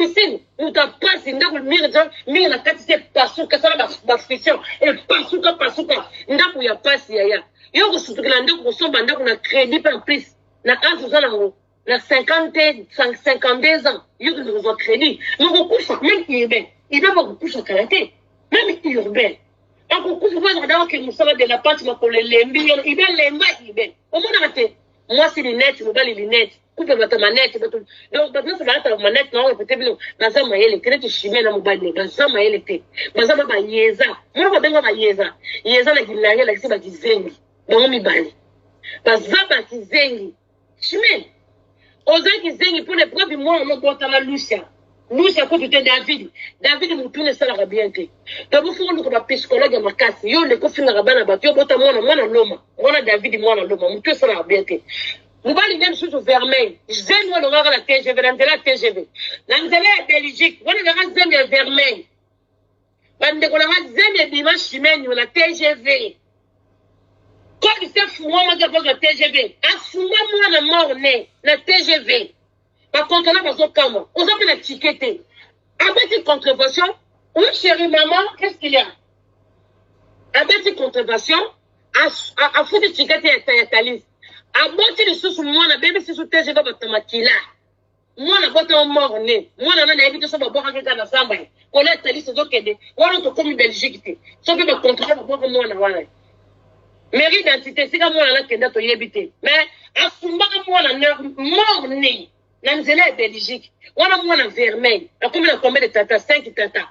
Piscine moto ya pasi ndako mire deja mire na kati se pasuka sala bafriction epasuka pasuka ndako ya pasi yaya yo kosutukela ndako kosomba ndako na crédit mpe en plus na age oza nango na 50 52 ans yo kende kozwa crédit mokokufa meme urbain urbain bakokufa kala te meme urbain akokufa mpo azalaka daka okende mosala de la pante makolo elembi yo urbain lemba urbain omonaka te mwasi linete mobali linete couple bato ya manete bato donc bato nyonso balataka manete na repete bino baza mayele te neti chimie na mobali ne baza mayele te baza ba bayeza mona babenga bayeza yeza na kilangi elakisi bakizengi bango mibale baza bakizengi chimie oza kizengi mpo na epreuve mwana mobotama lucia Lucia kutu te David. David mutuna esalaka bien te. Donc bofo koluka ba psychologue ya makasi. Yo ndeko ofingaka bana bato, yo bota mwana mwana loma. Mwana David mwana loma, mutu esalaka bien te. Mobali nde mosusu vermeil. Zemi wana olongaka na TGV na nzela ya TGV. Na nzela ya Belgique, wana ezalaka zemi ya vermeil. Bandeko na nga zemi ebima Chimène na TGV. Code se fungwamaki akozwa TGV. Afungwa mwana mort ne na TGV. Ba contrôleur bazo kamwa. Oza pe na ticket te. Abeti contravention. Oui chérie maman, qu'est-ce qu'il y a? Abeti contravention, afuti ticket te ya ya Thalys. Aboti lisusu mwana, abebisi lisusu TGV bato makila. Mwana abota mort ne. Mwana nani ayebi te so babwakaki kaka na zamba ye. Kola ya Thalys ezokende. Wana tokomi Belgique te. Soki ba contrôleur babwaka mwana wana. Mairie identité esika mwana nakenda toyebi te mais asumbaka mwana mort ne na nzela ya Belgique wana mwana vermeil akomi na combien de tata 5 tata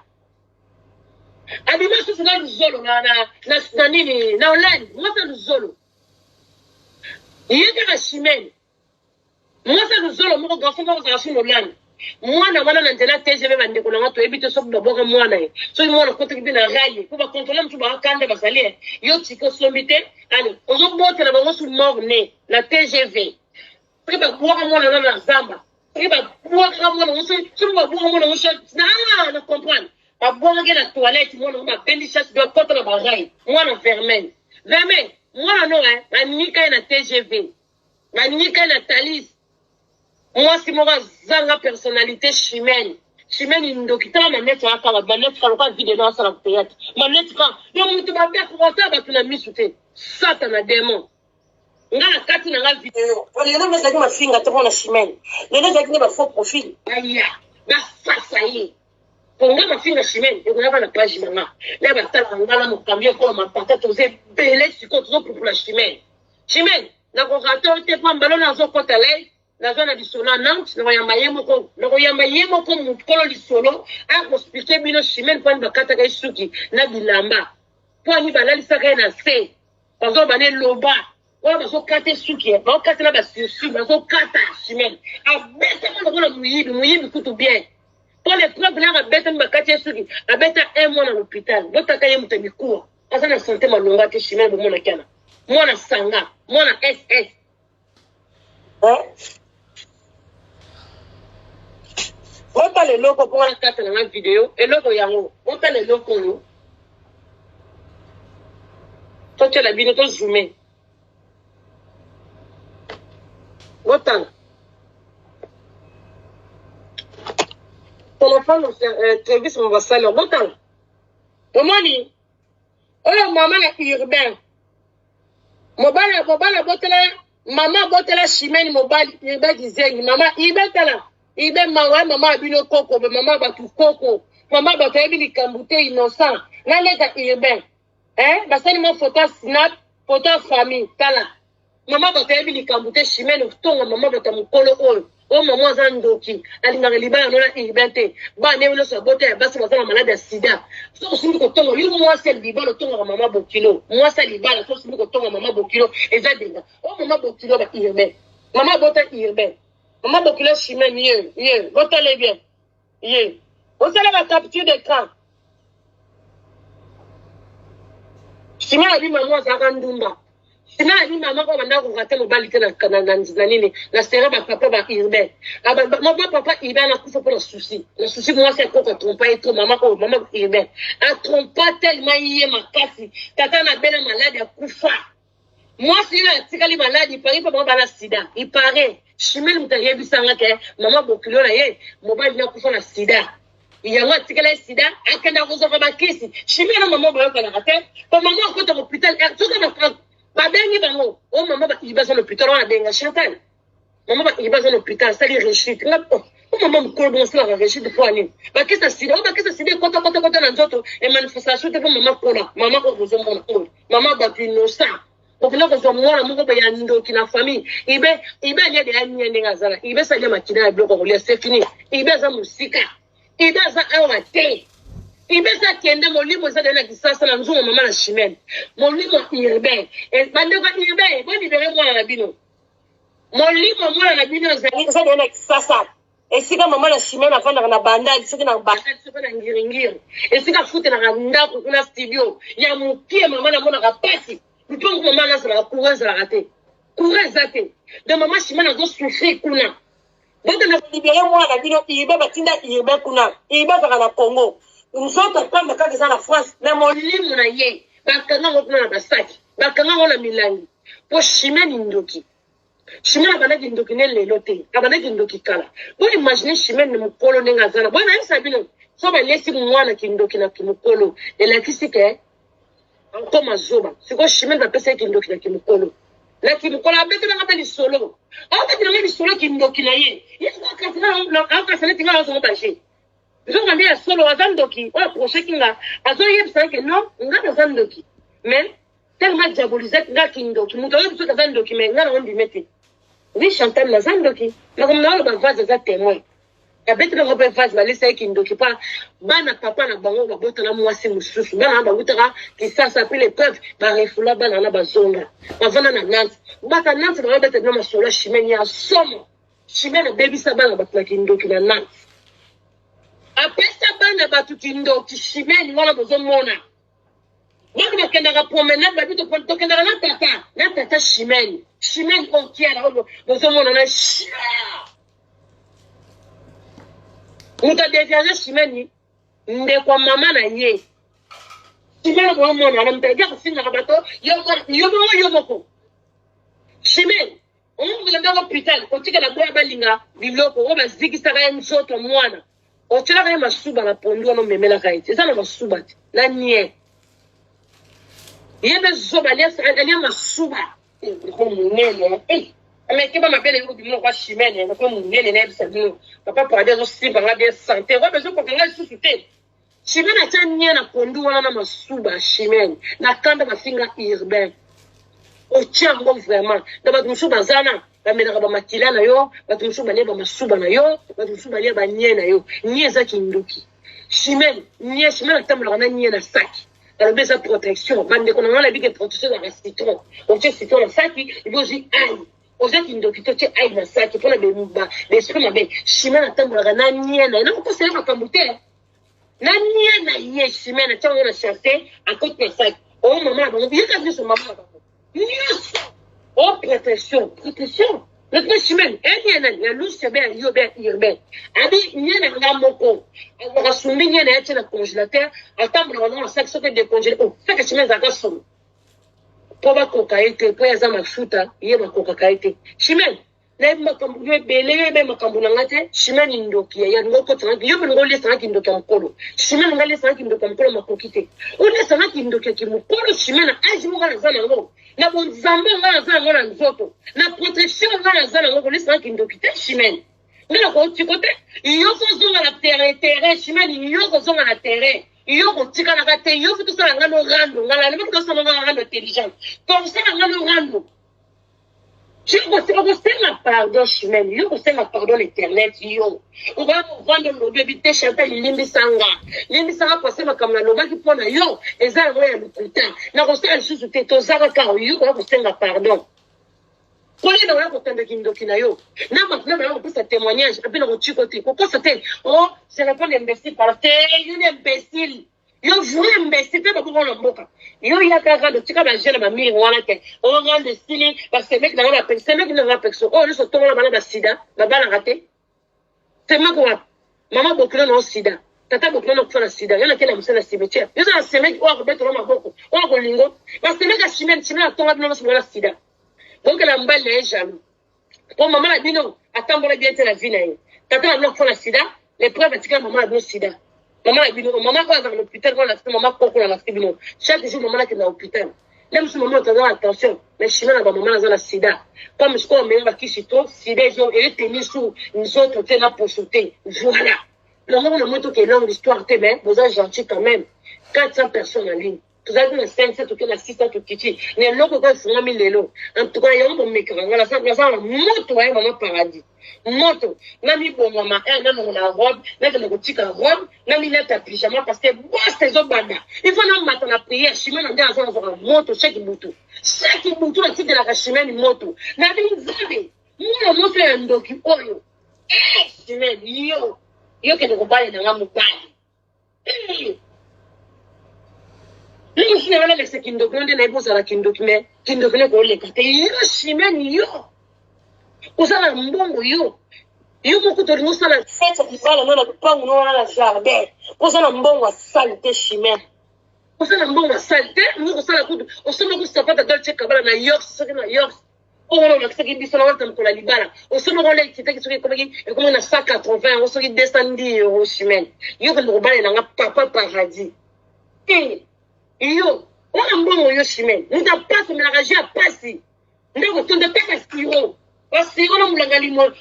abima susu na luzolo na, na, na, na nini na Hollande mwasi ya luzolo ye kaka chimene Mwasi ya luzolo moko garçon moko azala su nolanda mwana wana na nzela TGV bandeko na nga toyebi te soki babwaka mwana ye soki mwana akotaki mpe na rail mpo bakontrole mosusu bakanda bazali ye yo tika osombi te ale ozobotela bango su mort ne na TGV soki babwaka mwana wana na zamba soki babwakaka mwana ngo soki babwaka mwana ngo na na comprendre babwakaki na toilette mwana ngo babendi chasse bakota na barail mwana vermeil vermeil mwana no banika ye na TGV Banika ye na Thalys. Mwasi moko azanga personnalité Chimène. Chimène ndoki tala maneti aka ba maneti ka lokola vide na asala théâtre. Maneti ka yo mutu mabe akokota bato na misu te. Satana demon. Nga na kati na nga video. Lelo nde ezalaki mafinga te mpona Chimène. Lelo ezalaki nde ba faux profil. Baya basasa ye. Po nga mafinga Chimène ekoyaka na page na nga. Na batalaka nga na mokambi ekolo mapata toza ebele sikoyo tozopupula Chimène. Chimène nako rate yo te po mbala oyo nazo kota live naza na lisolo ya Nantes nakoyamba ye moko nakoyamba ye moko mokolo lisolo ako expliquer bino Chimène po ani bakataka ye suki na bilamba po ani balalisaka ye na se bazoloba ne loba wana bazokata ye suki bazokata na basursi bazokata Chimène abetama lokola moyibi moyibi kutu bien po le preuve naka abetami bakati ye suki abeta un mois na l'hôpital botaka ye moto ya mikuwa aza na sante malonga te chimene bomona kiana mwana sanga mwana ss eh? botala eloko mpo wana kata na nga video eloko yango botala eloko oyo totyela bino tozume botala telefone euh, trevis mobasali botala omoni Oyo mama na urbain. Mobali mobali abotela mama abotela Chimène mobali urbain kizengi mama urbain tala urbain mawa mama ya bino koko ba mama bato koko mama bato ayebi likambo te innocent naleka urbain eh basali mwa photo ya snap photo ya famille tala Mama bato ayebi likambo te Chimène otonga mama bato ya mokolo oyo oyo mama aza ndoki alingaka libala no na urbain te bana ye nyonso abota ya basi baza na malade ya sida soki osimbi kotonga yo mwasi ya libala otongaka mama bokilo mwasi ya libala soki osimbi kotonga mama bokilo eza denga oyo mama bokilo ba urbain mama abota urbain mama bokilo Chimène ye ye botale bien ye osala ba capture d'écran Sima na bi mama azalaka ndumba. Sima na bi mama oyo banda korate mobali te na, na, na, na nini na sere ba papa ba urbain. Aba ba, ba papa urbain anakufa mpo na souci. Na souci mwasi akoka trompa ye trop mama oyo mama urbain. A trompa tellement ye makasi. Tata na bela malade akufa. Mwasi oyo atikali malade il paraît mpe bango bana sida. Il paraît. Chimene moto ayebisanga ke mama bokilo na ye mobali nakufa na sida, yango atikela ye sida, akenda kozwaka bakisi. Chimene na mama bayokanaka te, po mama akota hôpital soki babengi bango o mama baza na hôpital wana, abenga Chantal, mama baza na hôpital, asali rechute. Nga o oh, mama mokolo bongo asalaka rechute mpo anini? Bakisa sida oyo, bakisa sida ekota kota kota na nzoto, emanifestation te mpo mama kola. Mama oyo bozomona oyo, mama bato innocent, okenda kozwa mwana moko boye ya ndoki na famille. Ibe ibe alia deya nie ndenge azala, ibe salia makila ya biloko ya kolia, c'est fini. Ibe aza mosika, ibe aza awa te, ibe eza akende. Molimo eza deya na Kisasa na nzungu mama na Chimene. Molimo urbain, bandeko ya urbain, bolibere mwana na bino. Molimo mwana na bino ezali eza deya na Kisasa, esika mama na Chimene afandaka na Bandali, soki na Bandali, soki na Ngiringiri, esika afutelaka ndako kuna, studio ya mokie. Mama namonaka pasi lupango mama nazalaka, courant ezalaka te, courant eza te. Donc mama Chimene azosouffrir kuna. Bokende kolibere mwana na bino Urbain. Batinda Urbain kuna. Urbain azalaka na Congo, nzoto pamba kaka eza na France, mais molimo na ye bakanga yango kuna na basaki, bakanga yango na milangi, mpo Chimene ndoki. Chimene abandaki ndoki ne lelo te, abandaki ndoki kala. Bo imagine Chimene mokolo ndenge aza na boye. Nayebisa bino, so balesi mwana kindoki na kimokolo, elakisi ke akoma zoba. Sikoyo Chimene bapesa ye kindoki na kimokolo, na kimokolo abetelanga mpe lisolo, aobetelanga lisolo kindoki na ye. Ye akasa neti nga nazongo baje, nzoka nde ya solo aza ndoki. Oyo approchaki nga, azoyebisa ke non, nga naza ndoki, mais tellement diabolise nga kindoki. Moto ayobi soki aza ndoki, mais nga nango ndime te. Oui, Chantal, naza ndoki. Makambo na oloba, vase aza témoin. Abeti bango mpe vase, balisa ye kindoki mpa bana papa na bango babotana mwasi mosusu. Bana wana bawutaka Kisasa, puis les preuves barefula bana wana, bazonga, bavanda na Nantes. Bata Nantes bakobeta bino masolo ya Chimene ya somo. Chimene abebisa bana bato na kindoki na Nantes, apesa bana bato kindoki. Chimene wana bozomona, bato bakendaka promenade, babi tokendaka na tata, na tata Chimene. Chimene okiala oyo bozomona na moto adévierge Chimene, ndeko ya mama na ye. Chimene boomona wana, moto ayebi akofingaka bato yo bongo, yo moko Chimene omokokenda hôpital, otikala boya balinga biloko oyo bazikisaka ye nzoto. Mwana otielaka ye masuba na pondu wana, omemelaka ye te, eza na masuba te na nie. Ye mpe zoba alia masuba ko monene amekeba mabele yoko bimona kwa Chimene ko monene. Nayebisa bino, papa Paradis azosimba nga bien, santé oyo bezokoka nga lisusu te. Chimene atya nie na pondu wana na masuba. Chimene na kanda bafinga urbain, otia yango vraiment na bato mosusu baza na bamelaka bamakila na yo, bato mosusu balia bamasuba na yo, bato mosusu balia banie na yo. Nie eza kindoki. Chimene nie, Chimene atambolaka na nie na saki, alobi eza protection. Bandeko na nga, nayebi ke protection ezalaka citron. Otie citron na saki, ebi ozwi ai, oza kindoki te, otie ai na saki mpona baesprit mabe. Chimene atambolaka na nie na ye, nakokosa ye makambo te, na nie na ye. Chimene atia yango na chasse, akoti na saki oyo mama na bango yeka nyonso, mama na bango nyonso o protection, protection. Maintenant Chimene enie nani ya lusia be ya yo be ya urbain, abi nie na nga moko azwaka, sumbi nie na ye, atie na congélateur, atambolaka nango na saki. Soki décongélé o saki, Chimene ezalaka somo mpo bakoka ye te, mpo ye aza mafuta, ye bakokaka ye te. Chimene, nayebi makambo yo ebele, yo ebe makambo na nga te. Chimene ndoki ya lingo okotisanga yo mpe lingo olesanga kindoki ya mokolo. Chimene, nga lesanga kindoki ya mokolo makoki te, olesanga kindoki ya kimokolo. Chimene, age moko naza nango na bonzambe, nga naza nango na nzoto, na protection nga naza nango, kolesanga kindoki te. Chimene, nga nakotiko te. Yo kozonga na terrain, terrain Chimene, yo kozonga na terrain, yo kotikalaka te. Yo fi tosala nga no rando, nga nalobaki tosala nga rando intelligente, tosala nga no rando. Okosenga pardon, Chimene, yo kosenga pardon na internet. Yo okoya kovanda, olobi ebi te, Chantal, limbisanga, limbisanga, pase makambo nalobaki mpo na yo eza yango ya lokuta, nakosala lisusu te. Toza kaka yo koya kosenga pardon koyeba, oya kotanda kindoki na yo na bato na baya kopesa témoignage ape na kotiko te, kokosa te. Oh, je réponds imbécile par te, yo ni imbécile, yo vrai imbécile te. Baboko na mboka, yo yaka rando, tika bajeune bamire wana ke o rando esili, basemeki nanga, basemeki nanga pekso oyo nyonso tongola bana basida babalaka te. Semeki wapi? Mama bokilo na sida, tata bokilo na kufa na sida, yo nakela mosala na cimetière. Yo oza na semeki oyo akobetela maboko, oyo akolingo basemeki ya Chimene. Chimene atonga bino nyonso bana sida, bokela mobali na ye jaloux. Po mama na bino atambola bien te na vie na ye. Tata na bino akufa na sida, les preuves atikala mama na bino sida. Mama na bino, mama oyo azalaka na hôpital kona na mama koko na lakisi bino. Chaque jour mama nakende na hôpital. Na biso mama oyo aza na tension, mais chima na ba mama naza na sida. Comme sikoyo amela ba kisi trop, sida ezo etenir sur nzoto te na poso te. Voilà. Yango na moni toke longue histoire te mais boza gentil quand même. 400 personnes en ligne. Tozalaki na 500 toke na 600 tokiti na eloko eko efungwami lelo. En tout cas yango bomekaka nga naza na moto ya mama paradis. Moto na mibongama eh na longola robe nakende kotika robe na milata pyjama parce que boss ezobanda. Il faut na mata na prière Chimène nde aza nazwaka moto chaque butu. Chaque butu natikelaka Chimène moto. Na binzambe mwana mwasi ya ndoki oyo. Eh Chimène yo yo kende kobalela nga mobali. Ndenge sina wana lekisa kindoki no nde nayebi ozala kindoki me kindoki no ekoleka te yo chimene yo oza na mbongo yo yo moko tolingi osala fete ya libala no na lupangu no wana na jardin mpo oza na mbongo ya sale te chimene oza na mbongo ya sale te olingi kosala kutu osomba kutu sapata dolce kabala na yorks soki na yorks Oyo wana olakisaki biso na wana mokolo ya libala osomaki wana ekitaki soki ekomaki ekomaki na 180 yango soki 210 euro chimene yo kende kobalela nga papa paradis te yo wana mbongo yo chimene moto ya pasi omelaka jus ya pasi ndako tonda kaka siro basiro na molanga limon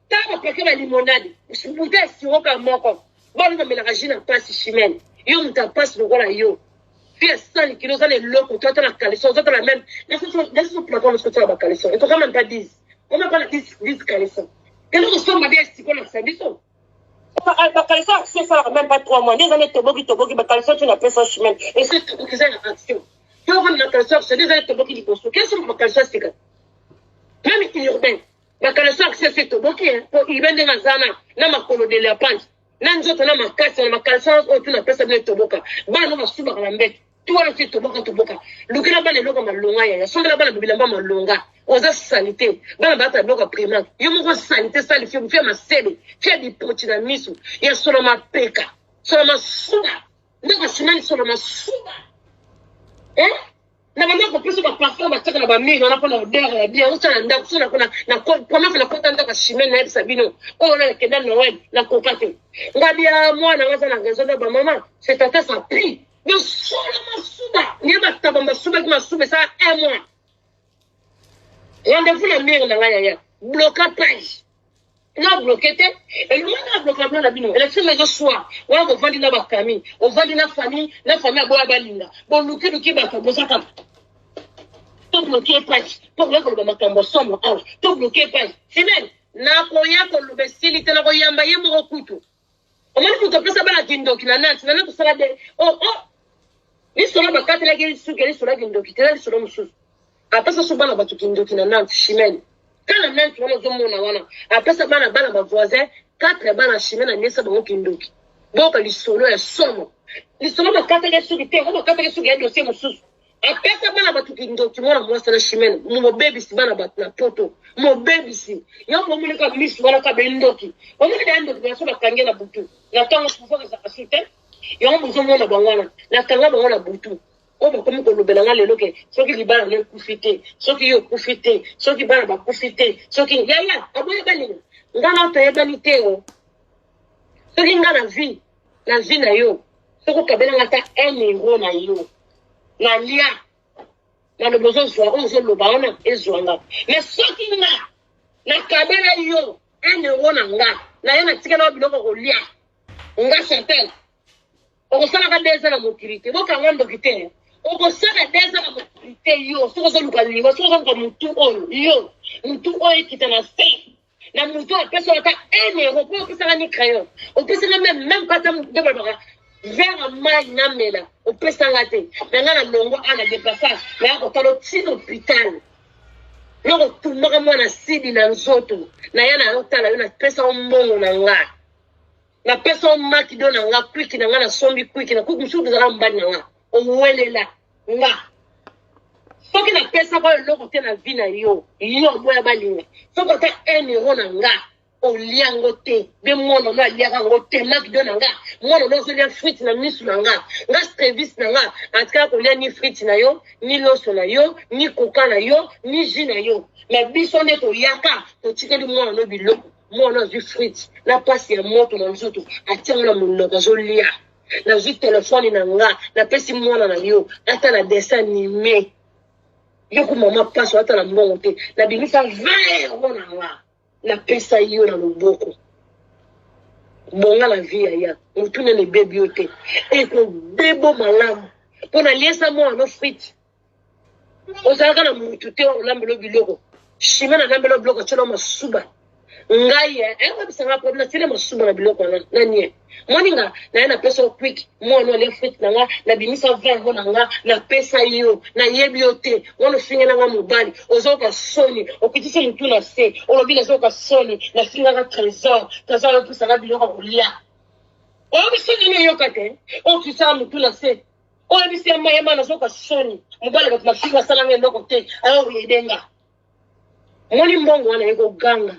tala bapake ba limonade bute ya siro kaka moko bana bamelaka jus na pasi chimene yo moto ya pasi lokola yo Fille ya 100 kilo oza na eloko te ata na caleçon oza na même nasusu plafond mosusu otiaka ba caleçon ekoka même pas 10 oma pas na 10 10 caleçon kende kosomba bia siko olakisa biso ba caleçon action esalaka même pas 3 mois nde eza nde toboki toboki ba caleçon ti na pesa chimene esi toboki eza na action to ovanda na caleçon action nde eza nde toboki liboso kende somba ba caleçon ya sika même urbain ba caleçon action esi etoboki po urbain ndenge aza na na makolo de la pante na nzoto na makasi na makalisa oyo tuna pesa bino etoboka bana basubaka na mbeto tu wana ti etoboka toboka lukela bana eloko malonga yaya sombela bana bilamba malonga oza salite bana balata biloko ya primark yo moko salite sali fia fia masebe fia bipoti na misu ya solo mapeka solo masuba ndeko simani solo masuba eh? Na banda kopesa ba parfum batiaka na ba mur wana pona odeur ya bien otia na ndako so na na première fois nakota ndako ya chimene nayebisa bino oyo wana nakenda Noël nakoka te ngabi ya mwana nga aza na raison na ba mama c'est tata ça prie de solo masuba nde bataba masubaki masuba esala un mois rendez-vous na mur na ngai yaya bloka page na bloke te elonga na bloka bino na bino elakisi nga ezoswa wana bovandi na bakami ovandi na famille na famille aboya balinga bolukiluki bato boza kaka to bloke page mpo koya koloba makambo ya somo awa to bloke page simene nakoya koloba esili te nakoyamba ye moko kutu omoni moto apesa bana kindoki na nanti na nanti osala de oh, oh. lisolo bakatelaki suki lisolo ya kindoki te na lisolo mosusu apesa so bana bato kindoki na nanti chimene kaka nanti wana ozomona wana apesa bana bana ba voisin 4 bana chimene anesa bango kindoki boyoka lisolo ya somo lisolo bakataki suki te oyo bakataki suki ya dossier mosusu apesa bana bato kindoki mwana mwasi na chimene mobebisi bana bato na poto mobebisi yango bomonaka misu wana ka bendoki omoni da ndoki baso bakangi na butu na ntango pouvoir ezalaka su te yango bozomona bango wana nakanga bango na butu oyo bakomi kolobela nga lelo ke soki libala na ekufi te soki yo okufi te soki bana bakufi te soki yaya aboya balinga nga na toyebani te o soki nga na vie na vie na yo soki okabela nga ata 1 euro na yo nalia maloba ozozwa oyo ozoloba wana ezwa nga mais soki nga nakabela yo 1 euro na nga naye natikela yo biloko kolia nga chantel okosalaka deux ans na mokili te bokanga ndoki te okosala deux ans na mokili te yo soki ozoluka liwa soki ozoluka motu oyo yo motu oyo ekita na se na motu apesa ata 1 euro mpo opesaka ni crayon opesaka meme meme kata nde balobaka verre ya mai namela opesanga te na ngai na longo a na deplasa naya kotala otina hôpital nakotumbaka mwana sidi na nzoto naya nayotala yo napesa yo mbongo na nga napesa yo maki do na nga kwiki na nga nasombi kwiki na kwiki mosusu ezalaka mobali na nga owelela nga soki napesaka yo eloko te na vie na yo yo oboya balinga soki ata 1 euro na nga. Olia yango te be mwana no aliaka yango te makdo na nga mwana no azolia frite na misu na nga nga strevis na nga atikala kolia ni frite na yo ni loso na yo ni koka na yo ni jus na yo me biso nde toyaka totikeli mwana no biloko mwana azwi frite na pasi ya moto na nzoto atiango na monoko azolia nazwi telefone na nga napesi mwana na yo ata na dessin anime yo ku mama paso ata na mbongo te nabimisa 20 euro na nga napesa yo na loboko bonga na vie yaya motu nene ebebi yo te ekobebo malamu mpo naliesa mwana no frite ozalaka na mutu te olambela biloko shima nalambela biloko atyela masuba ngai ayebisa nga problème natiele masuba na biloko wana na nie moninga naye napesa yo quick mwana alia frite na nga nabimisa vin yango na nga napesa yo nayebi yo te wana ofingela nga mobali ozoyoka soni okitisi motu na se olobi nazoyoka soni nafingaka trésor trésor ayopesanga biloko ya kolia oyoki soni nini oyoka te okitisaka motu na se oyebisi ya mayema nazoyoka soni mobali bato mafinga asalanga eloko te ayoyede nga Omoni mbongo wana ekoganga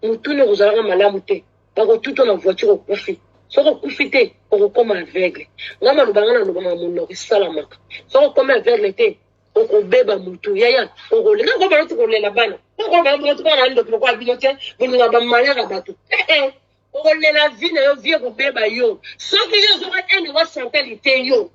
motuni okozalaka malamu te bakotuto na voiture okufi soki okufi te okokoma aveugle nga maloba nga naloba na monoko esalamaka soki okomi aveugle te okobeba motu yaya okolela ko bana tokolela bana na ndoki lokola bino te bolinga bamalaka bato eh, eh. okolela vie na yo vie ekobeba yo soki yo ozoka ene wa chantal te yo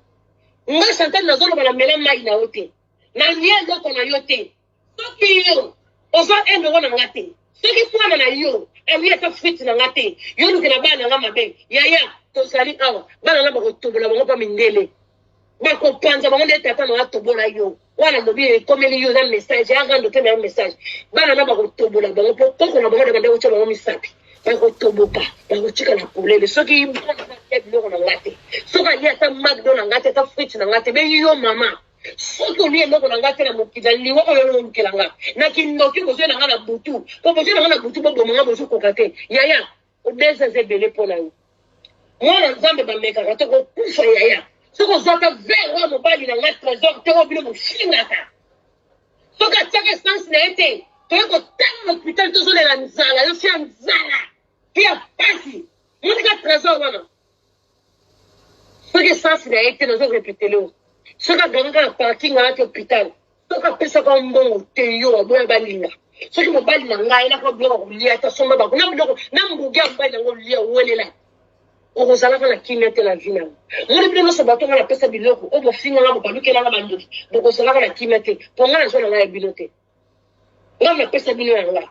nga chantal nazoloba na mela mai na yo te nalia eloko na yo te Soki yo oza un euro na nga te, soki mwana na yo alie ata frite na nga te, yo olukela bana na nga mabe. Yaya, tozali awa, bana na bakotobola bango pa mindele. Bakopanza bango nde tata na atobola yo. Wana lobi ekomeli yo na message, ya rando te na yo message. Bana na bakotobola bango po koko na bango nde banda kotia bango misapi. Bakotoboka, bakotikala polele. Soki mwana na alia biloko na nga te, soki alia ata McDo na nga te, ata frite na nga te, be yo mama Soki olie eloko na ngai te na mokili na liwa oyo olukela nga na kindoki bozwi na ngai na butu po bozwi na ngai na butu boboma ngai bozokoka te yaya odeza eza ebele mpo na yo mwana nzambe bamekaka te kokufa yaya soki ozwa ata vere oyo mobali na ngai trésor te oyo bino bofingaka soki atiaka esanse na ye te toye kotanga na hôpital tozolela nzala yo fi ya nzala fi ya pasi monika trésor wana Soki essence na ye te nazo repetele yo. Soki agangaka na parking wana te hôpital. Soki apesaka yo mbongo te yo aboya balinga. Soki mobali na ngai elaka biloko kolia te asomba bako na biloko na mbugi ya mobali nango olia owelela. Okozalaka na kimia te na vie na yo. Moni bino nyonso bato ngai napesa biloko oyo bofinga nga bobalukela nga bandoki bokozalaka na kimia te mpo ngai nazwa na ngai ya bino te. Ngai napesa bino ya nga.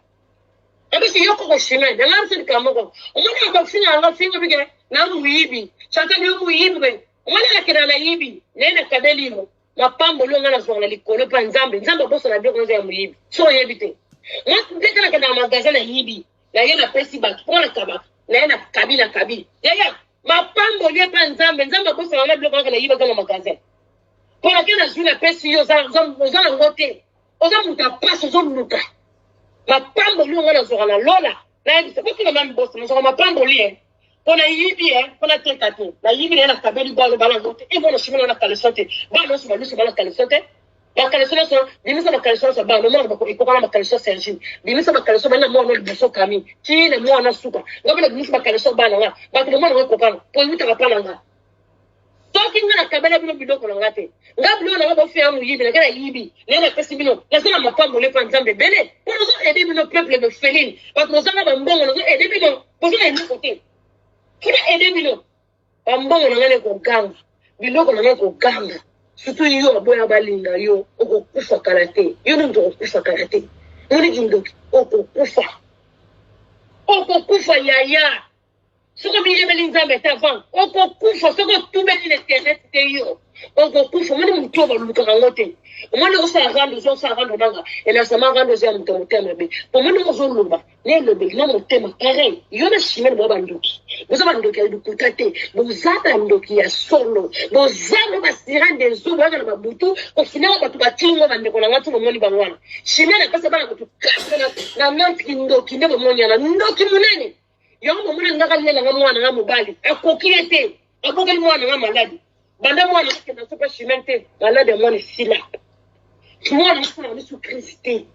Abisi yo koko chimene na ngai likambo moko omoni na bafinga yanga finga bike na moyibi chantal yo moyibi be omoni na kenda na yibi naye na kabeli yo mapamboli oyo ngai nazwaka na likolo mpa nzambe nzambe abosana biloko nyonso ya moyibi so oyebi te ndenge nakenda na magasin na yibi na ye napesi bato mpo na kabaka na ye na kabi na kabi yaya mapamboli epa nzambe nzambe abosana na biloko kaka na yibaka na magasin mpo na ke nazwi napesi yo oza nango te oza moto ya mpasi ozoluka mapamboli oyo ngai nazwaka na lola nayebisa bokima mami boso nazwaka mapamboli e mpo nayibi e mpo nateka te nayibi naye nakabeli bana bana yango te e mwana shimona na kaleson te bana nyonso balusu bana kaleson te bakaleson nyonso bimisa bakaleson nyonso bana omona ekokana bakaleson sergine bimisa bakaleson bana mwana liboso kami ti na mwana suka nga mpe nabimisa bakaleson bana nga bato bomona ngo ekokana mpo ewutaka mpa na nga Soki nga nakabela bino biloko na nga te, nga biloko na nga bofia moyibi na nga nayibi, naye napesi bino, naza na mapamboli epa Nzambe ebele, po nazo aider bino peuple de Feline, bato bozanga ba mbongo nazo aider bino, boza na eloko te, faut na aider bino, ba mbongo na nga nde koganga, biloko na nga koganga, surtout yo aboya balinga yo, okokufa kala te, yo nde moto okokufa kala te, moni kindoki, okokufa, okokufa yaya. Soki omiyebeli Nzambe te avant, okokufa. Soki otubeli na internet te yo, okokufa. Omoni motu oyo balukaka yango te. Omoni osala rando, ozo osala rando nanga, elasama rando eza ya moto ya motema mabe. Omoni ozoloba na elobeli na motema pareil. Yo na Chimene boza bandoki. Boza bandoki ya lokuta te. Boza bandoki ya solo. Boza no ba sirène des eaux, boyaka na babutu, kofinaka bato batingo bandeko na nga ti bomoni bango wana. Chimene apesa bana bato 4 na Nantes kindoki nde bomoni wana. Ndoki monene. Yango bomoni alingaka alela nga mwana nga mobali akoki ye te abokeli mwana nga maladi banda mwana akenda sopa chemin te maladi ya mwana esila mwana asalaka biso crise te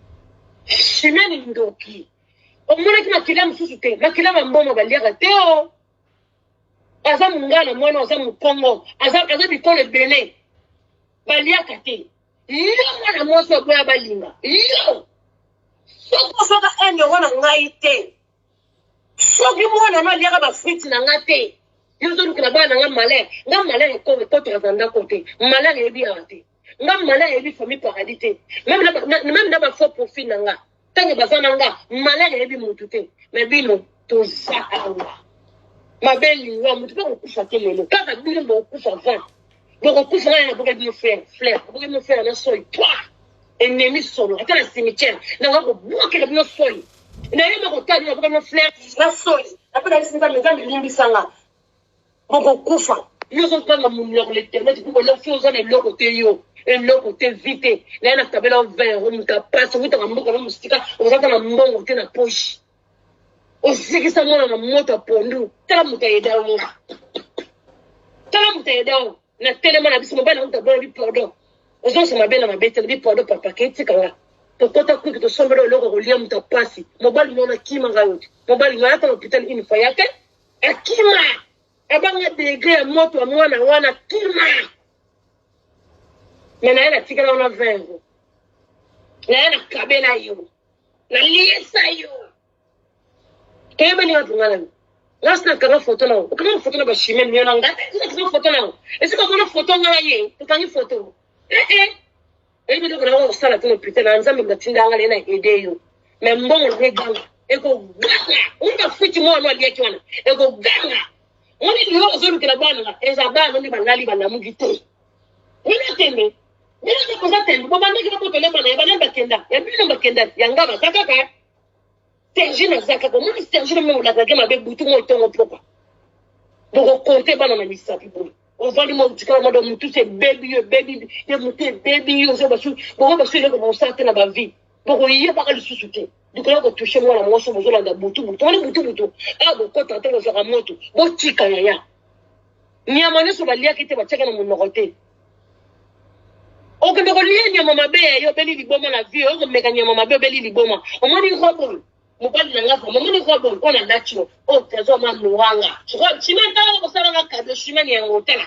chemin ndoki. Omonaki makila mosusu te, makila mamboma baliaka te o. Aza mongala mwana, aza mokongo, aza, aza bikolo ebele baliaka te. Yo mwana mwasi oboya balinga yo, soki ozwaka un euro na ngai te, soki mwana no aliaka bafriti na ngai te, yo ozolukela bana na ngai malheur. Nga malheur ekotaka na ndako te, malheur eyebi awa te, nga malheur eyebi famille paradis te, meme na ba faux profil na nga ntango baza na nga, malheur eyebi mutu te. Me bino toza awa mabe liwa, mutu mpe kokufa te lelo, kaka bino bokokufa avant bokokufa. Ngai naboka bino frère, fleur naboka bino frère na soi toi ennemi solo, ata na cimetière nanga kobwakela bino soi nayeba kotala bino, naboka bino fleur na soi ape nayebisi Nzambe, Nzambe limbisanga, bokokufa. Yo ozokanga monoko l'internet mpo boloko, oza na eloko te, yo eloko te, vi te. Naye nakabela yo 20 euro, moto apasi, owutaka mboka na mosika, ozaka na mbongo te na poche, ozikisa mwana na moto ya pondu. Tala moto ayeda yo nga, tala moto ayeda yo na telema na biso mobali na moto abola bi pardon, ozongisa mabe na mabe te, bi pardon papa, ke etikanga tokota kwiki, tosombela eloko kolia. Moto apasi, mobali mwana akimaka yo te, mobali ngai ata na hôpital une fois ya te, akima, abanga degré ya moto ya mwana wana, kima. Me naye natikala wana 20 euro, naye nakabela yo, naliesa yo, toyebani wapi? Nga nayo ngasi nakanga foto nao, okanga foto na bachimene mio na nga, nakanga foto nao esika omona foto nga na ye, tokangi foto ee oyebi eloko nango kosala te na hôpital na Nzambe batinda nga naye na aide yo. Me mbongo nango eganga, ekoganga omoni bafuti mwana aliaki wana, ekoganga. Omoni lelo ozolukela bana nga, eza bana nde balali balamuki te. Bino tembe, bino te koza tembe, bobandaki babotole bana ya banani, bakenda ya bino, bakenda ya nga, baza kaka Sergine, aza kaka. Omoni Sergine mo olakaki mabe butu mo etongo pokwa, bokokonte bana na misapi boye. Ovandi mo tikala mado, mutu se ebebi yo, ebebi ye, mutu ebebi yo, ozo basu boko basu eloko bosala te na bavie, bokoyebaka lisusu te likolo ya kotouche mwana mwasi. Bozolanda butu butu, wani butu butu awa bokotaka te, bozwaka moto, botika yaya. Nyama nyonso baliaki te, batiaka na monoko te. Okende kolia nyama mabe ya yo, obeli liboma na vie. Okomeka nyama mabe, obeli liboma. Omoni robe oyo, mobali na nga vraiment, omoni robe oyo oyo nalati yo oyo, trésor ma noanga robe chimene. Tala kosalanga kado chimene yango, tala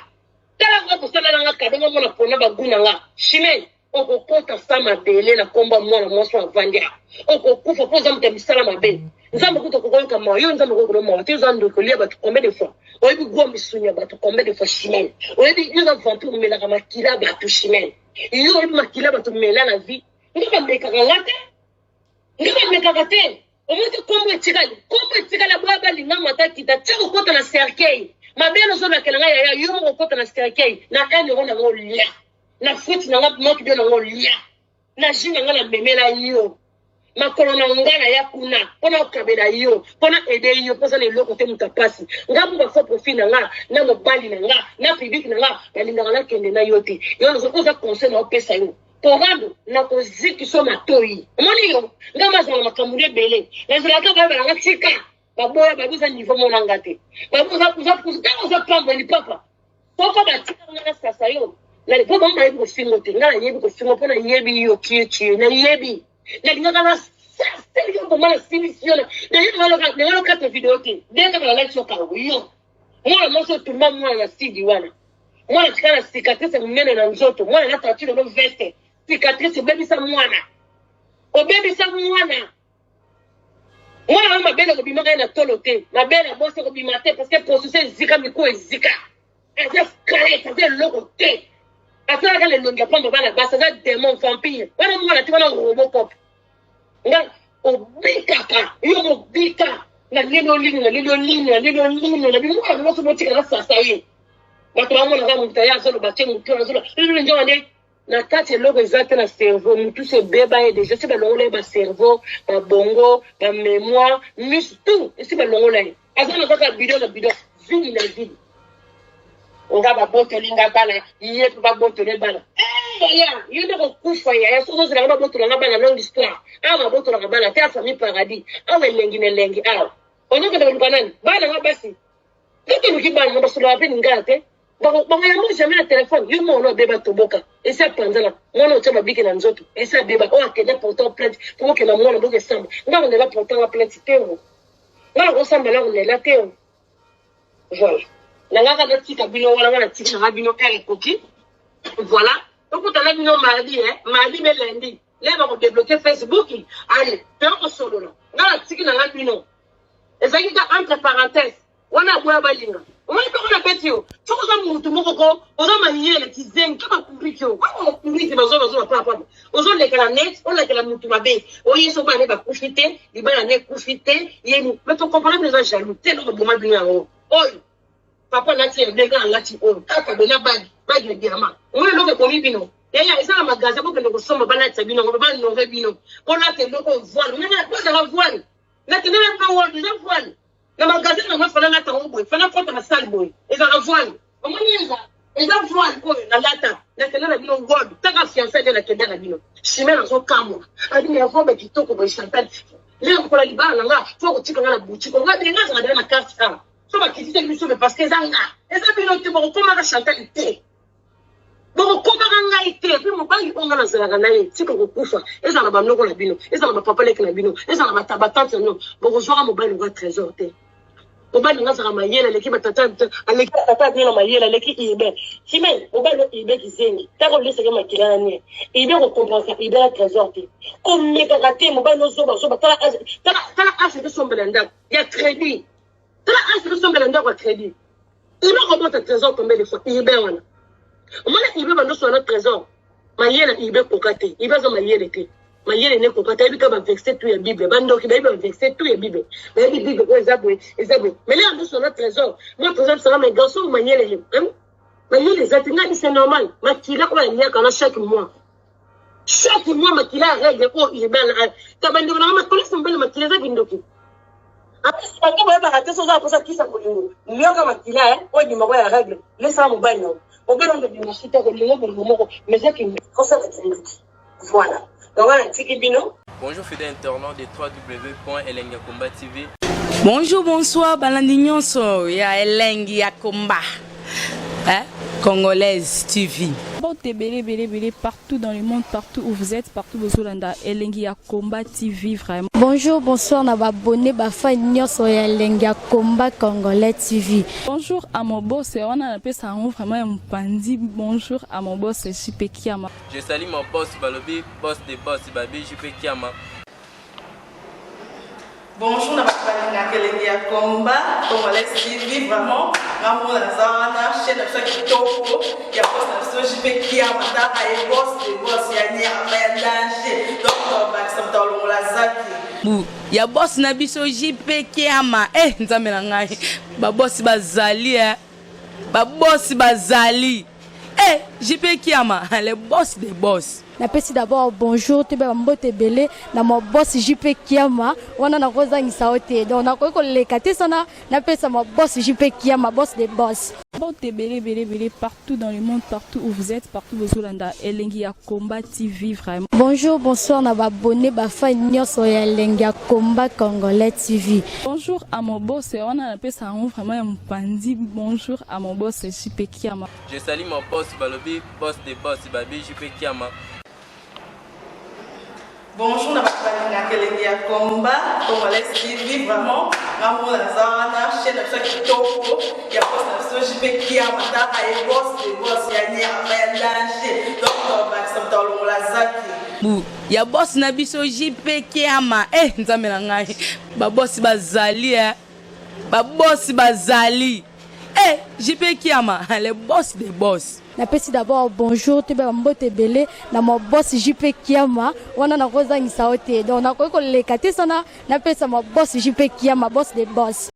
tala robe osalelanga kado nga mona pona bagu na nga chimene. Okokota sa mabele na kombo ya mwana mwasi oyo avandi awa, okokufa mpo oza moto ya misala mabe. Nzambe kuta okokoyoka mawa yo, Nzambe okoyoka mawa te. Oza ndoki, olia bato combien de fois? Oyebi gwa misuni ya bato combien de fois? Chimene, oyebi yo oza vampire, omelaka makila ya bato. Chimene, yo oyebi makila ya bato mela na vie. Nga bamekaka nga te, nga bamekaka te. Omoni te kombo etikali, kombo etikali aboya balinga mata kita tia kokota na cercueil mabe nozolakela nga yaya. Yo moko okota na cercueil na 1 euro nango olia, na fruit na nga moki bio nango olia, na jus na nga namemela yo makolo na nga na ya kuna mpona okabela yo, mpona aide yo, mpo oza na eloko te, moto apasi. Nga mo bafaux profil na nga na mobali na nga na public na nga balingaka nakende na yo te. Yo oza conseil na opesa yo korando nakozikiso matoi. Omoni yo nga mazala na makambo nde ebele, nazalaka bayebala nga, tika baboya babi oza niveau mona nga te, ntango oza pamba lipapa soko batika nga nasasa yo po bango bayebi kofingo te. Nga nayebi kofingo mpo nayebi yo kie nayebi nalingaka nasaseli yo mboma, nasilisi yo, nayebi lokata video te nde kaka nalakisi yo kango. Yo mwana mwasi otumba mwana na sidi wana, mwana tika na cicatrice monene na nzoto, mwana na tati lelo veste cicatrice, obebisa mwana, obebisa mwana. Mwana wana mabele kobimaka ye na tolo te, mabele ya bosi ekobima te parce que processus ezika, mikuwa ezika, aza squelette, aza eloko te, asalaka na elongi ya pamba bana basi, aza démon vampire wana mwana te wana robocop. Nga obikaka yo mobika na leli olino, na leli olino, na leli olino na bino. Mwana nyonso botika na sasa ye, bato bamonaka moto aye azoloba te, motu azoloba nzoka nde na kati eloko eza te na cerveau, mutu se ebeba ye déjà, esi balongola ye bacerveau, babongo, bamémoire, mus, tout esi balongola ye, aza na kaka bidon na bidon, vide na vide. Nga babotoli nga bana, ye mpe babotoli bana. Yaya, yo nde kokufa yaya, soki ozelaka babotolanga bana, longue histoire. Awa babotolaka bana te, afamille paradis awa, elengi na elengi awa. Ozokende koluka nani? Bana nga basi nga toluki bana nga basololaka mpe lingala te. Bango yango jamais na telefone. Yo mwana abeba, toboka esi apanzana. Mwana otya babiki na nzoto, esi abeba. Oyo akende portant plainte po bokenda mwana bokesamba. Nga konela portanga plainte te o, nga nakosamba na konela te o. Voilà, na ngaka natika bino wana. Nga natika nanga bino, heure ekoki. Voilà, tokutana bino mardi, eh? Mardi me lundi le bakodébloquer Facebook. Ale toya kosolola. Nga natiki nanga bino, ezalaki ka entre parenthèse wana. Aboya balinga omoni mpe wana beti yo. Soki oza mutu moko ko oza mayele, kizengi ka bapuriki oyo kaka bapuriki bazobazoba papapa, ozoleka na net, olakela mutu mabe. Oye so bana bakufi te, libala ne ekufi te, yeni me tocomprendre bino. Eza jaloux te, eloko boma bino yango oyo. Papa nati ya ndenge alati oyo kaka bena bague, bague ya diamant. Omoni eloko ekomi bino, yaya. Eza na magasin, bokende kosomba, balatisa bino yango, banore bino kolata eloko oyo voile. Ndenge ozala voile, nakende na bino world, eza voile na magasin nango. Fana lata yango boye, fana kota na salle boye, ezalaka voile. Omoni, eza voile oyo nalata, nakende na bino world taka fiancé nde nakende na bino. Chimene azokamwa, abimi ya robe kitoko boye. Chantal, lelo kokola libala na nga, fo kotika nga na boutique. Nga benga azala deya na carte a so bakitisaki biso me, parce que eza nga, eza bino te. Bokokomaka Chantal te, bokokomaka ngai te. Mpe mobali oyo nga nazalaka na ye, tika kokufa. Ezala banoko na bino, ezala bapapa leki na bino, ezala batante na bino, bokozwaka mobali lokola Trésor te. Mobali nga azalaka mayele, aleki batata, aleki batata bino na mayele, aleki Urbain Chimene. Mobali o Urbain kizengi, taka olesaki makila na nie Urbain, kocomprendre Urbain na Trésor te, komekaka te. Mobali ozobazoba, tala age tosombela ndako ya crédit, tala age tosombela ndako ya crédit. Urbain kobota Trésor combien de fois? Urbain wana, omona Urbain bandoso wana. Trésor mayele, Urbain koka te. Urbain aza mayele te, mayele ne koka te. Ayebi kaka baverset tout ya Bible. Bandoki bayebi baverset tout ya Bible, bayebi Bible oyo eza boye, eza boye. Mais lelo ndoso na Trésor, moi Trésor bisanga, mais garçon mayele, mayele eza te. Ngai c'est normal, makila oyo aliaka na chaque mois, chaque mois makila ya règle oyo Urbain ta. Bandeko nanga, makolesi mobali makila eza kindoki. Bato boyebaka te, so oza mposa kisa bolingo, liaka makila oyo ebimako ya règle, lesaka mobali na mobali oyo bima suta kolingo bolingo moko, mais eza kindoki, osala kindoki. Voilà, donc wana natiki bino. Bonjour fidèles internautes de www.elengiyakomba TV. Bonjour, bonsoir, balandi nyonso ya Elengi ya Komba, hein? Congolaise TV. Mbote ebele ebele ebele partout dans le monde, partout où vous êtes, partout bozolanda Elengi ya Combat TV vraiment. Bonjour, bonsoir na babone, bafan nyonso ya Elengi ya Combat Congolais TV. Bonjour à mon boss, wana napesa yango vraiment ya mopandi. Bonjour à mon boss JP Kiama. Je salue mon boss Balobi, boss de boss Babi JP Kiama. Bonjour na bato balingaka Elengi ya Combat Congolais TV vraiment. Ngambo naza wana, chaîne na biso ya kitoko ya boss na biso JP Kiama. Taka ye boss de boss ya nyama ya danger, donc tobakisa moto alongola zaki. Bu ya boss na biso JP Kiama. Eh, nzambe na ngai, babosi bazali, eh. Babosi bazali, eh, JP Kiama, le boss des boss. Napesi d'abord bonjour, toyeba bambote ebele na ma boss JP Kiama. Wana nakozangisa yo te, donc nakoki koleka te sana napesa ma boss JP Kiama, boss de boss. Mbote ebele ebele ebele partout dans le monde, partout où vous êtes, partout bozolanda Elengi ya Combat TV vraiment. Bonjour, bonsoir na babone, bafan nyonso ya Elengi ya Combat Congolais TV. Bonjour à mon boss, wana napesa yango vraiment ya mopandi. Bonjour à mon boss JP Kiama. Je salue mon boss Balobi, boss de boss Babi JP Kiama. Bonjour na bato balingaka Elengi ya Combat Congolais TV vraiment. Ngambo naza wana, chaîne na biso ya kitoko ya boss na biso JP Kiama. Taka ye boss de boss ya nyama ya danger, donc tobakisa moto alongola zaki. Bu ya boss na biso JP Kiama. Eh, nzambe na ngai, babosi bazali, eh. Babosi bazali, eh, JP Kiama, le boss des boss. Napesi d'abord bonjour, toyeba bambote ebele na ma boss JP Kiama. Wana nakozangisa yo te, donc nakoki koleka te sana napesa ma boss JP Kiama, boss de boss.